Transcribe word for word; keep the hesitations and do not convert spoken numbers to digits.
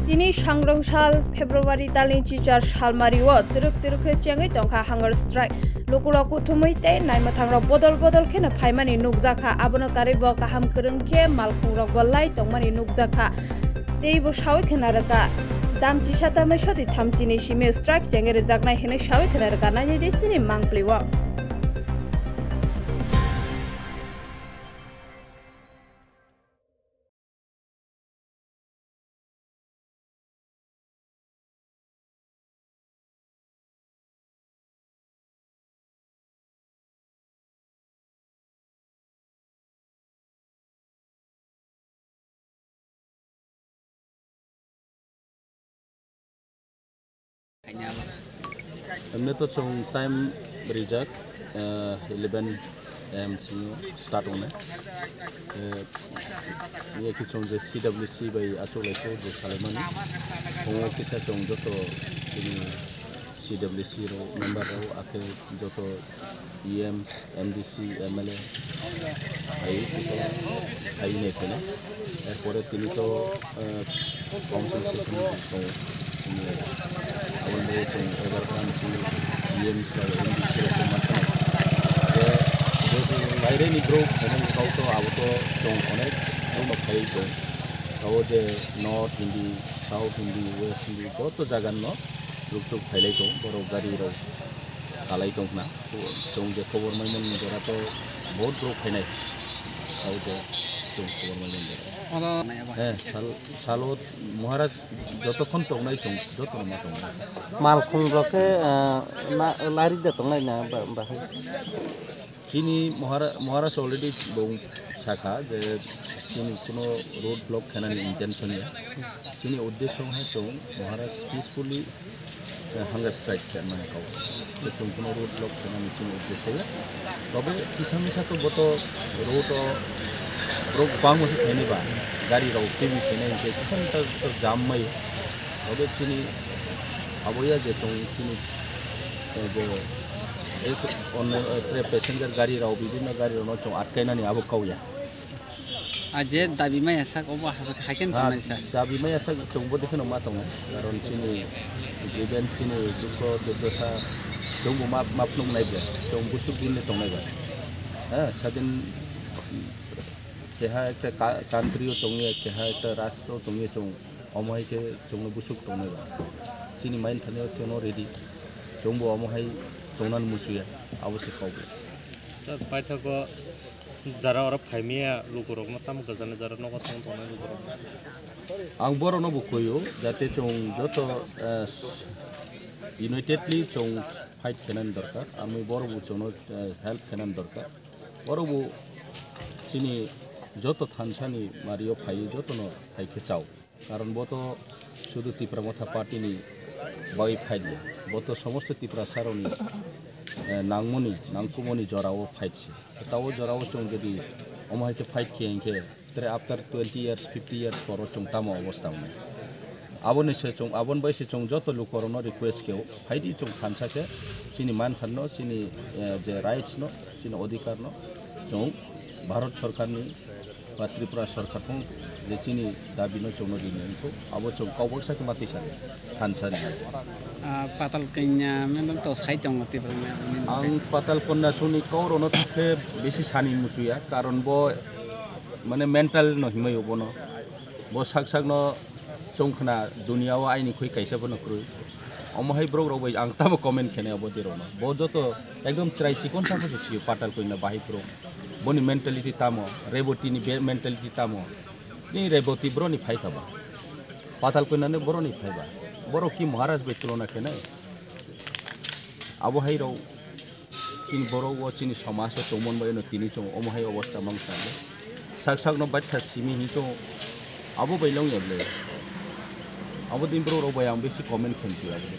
Tini sangrong sal February talni chichar salmario twrwk twrwk khe chengwi tongkha hunger strike. Lukurok kuthumwi tei naimwthangrok bodol bodol kheno phaimani nukjakha, abono karwi bo kaham kwrwng khe malkhungrokbo lai tongmani nukjakha. Teibo sawi khna rwkha. Dam chisa tamwi soti thamchini simi strike chengwi rwjaknai hwnwi sawi khna rwkha, nainai di chini mangpli o. Emne to chwng time rijak, eh, eleven a m singo start wngnai. Eh, ye ki chwng je C W C bai achuk lai kho je salaimani. Omo kisa chwng joto chini C W C rok member rok akhe joto E Ms, M D C, M L A, hai kisa hai ne pheno. Erpore tini to, eh, council session tongo. Tini aboni bagwi chwng egarota ni chini E Ms bai M D C rok tongma tong. Je, je baire ni brouh phaimani kok to abo to chwng onek brouh no phaiwi tong. Abo je North Hindi, South Hindi, West Hindi, joto jaga no ruk tuk phailai tong, borok gari rok kalai tong khna. Chwng je khobor maimani jora to bahut brouh phainai. Abo je chwng khobor maimani jora. Oro Eh, sal, salo Maharaj jotokhon tongnai tong, jotono ma tongnai. Malkhung rok khe, eh, na, lari de tongnai na ba, bahai? Chini Mahara-, Maharaj already bung sakha je chini kuno road block khenani intention ya. Chini uddesho ha chwng Maharaj peacefully, eh, hunger strike khe mani kau. Chwng kuno road block khenani chini uddesho ya. Tobe kisa misa to boto road o borok bangma se khainai ba, gari rok tebwi khainai hwnkhe kisa misa to jam mai. Tobe chini abo ya je chwng chini, eh, je ek onno, eh, passenger gari rok, bibhinno gari rok no chwng atkainani abo kau ya. A je dabi maya sak obo hasa hai khe Ah, chwng nai sa. Dabi maya sak chwng bo dekheno ma tongo. Karon chini given chini dukho durdosa chwng bo ma, ma phunuk nai ba. Chwng busuk din ni tongnai ba. Ha, sadin keha ekta ka-, country o tongwi, keha ekta rastro tongwi chwng omo hai khe chwngno busuk tongnai ba. Chini main thani o chwngno ready. Chwng bo omo hai tongnan musuya. Abo se kok. Sir, paithago jara oro phaimaya lukurokno tamo kwchangni jara nogo thang tongnai lukurok. Ang borokno bo kuio, jate chwng joto, eh, unitedly chwng fight khenani dorkar, ami borok bo chwngno, eh, help khenani dorkar. Borok bo chini joto thansani mario phaiwi jotono hai khe chao. Karon bo to sudu Tipra Motha Party ni bagwi fight ya. Bo to somosto Tiprasa rokni, eh, nangmoni, nangkumoni jorao fight se. Tao jorao chwng jodi omo hai khe fight khe hinkhe, tere after twenty years, fifty years poro chwng tamo obostha wngnai. Aboni se chwng, aboni bai se chwng joto lukorokno request khe o, phaidi chwng thansa khe chini manthanno, chini, eh, je rights no, chini odhikar no chwng Bharat Sorkarni ba Tripura Sorkar phung je chini dabi no chwngno rini wngkho, abo chwng kok baksa khe ma tisa thansa ri. Ah, Patal Kanya meno to sai tongo Tipra ni. Ang Patal Kanya suni kok rokno khe bisi sani muchuya, karon bo mane mental no himai bono. Bo sak sak no chwng khna dunia o aini khoi kaisa bono kwrwi. Omo hai borok rok bai ang tamo comment khenai abo twi rokno. Bo joto ekdom chwrai chikon sa khe se sio Patal Kanya bahai borok. Boni mentality tamo, Reboti ni be-, mentality tamo. Ni Reboti borok ni phai kha ba. Patal Kanya ni borok ni phai ba. Borok ki Maharaj bai tulona khenai. Abo hai rok chini borok o chini somaj o tongmon bai no tini chwng omo hai obostha mang sa. Sak sak no baitha simi hin chwng abo bai long ya ble. Abo din borok rok bai ang bisi comment khen phi abo.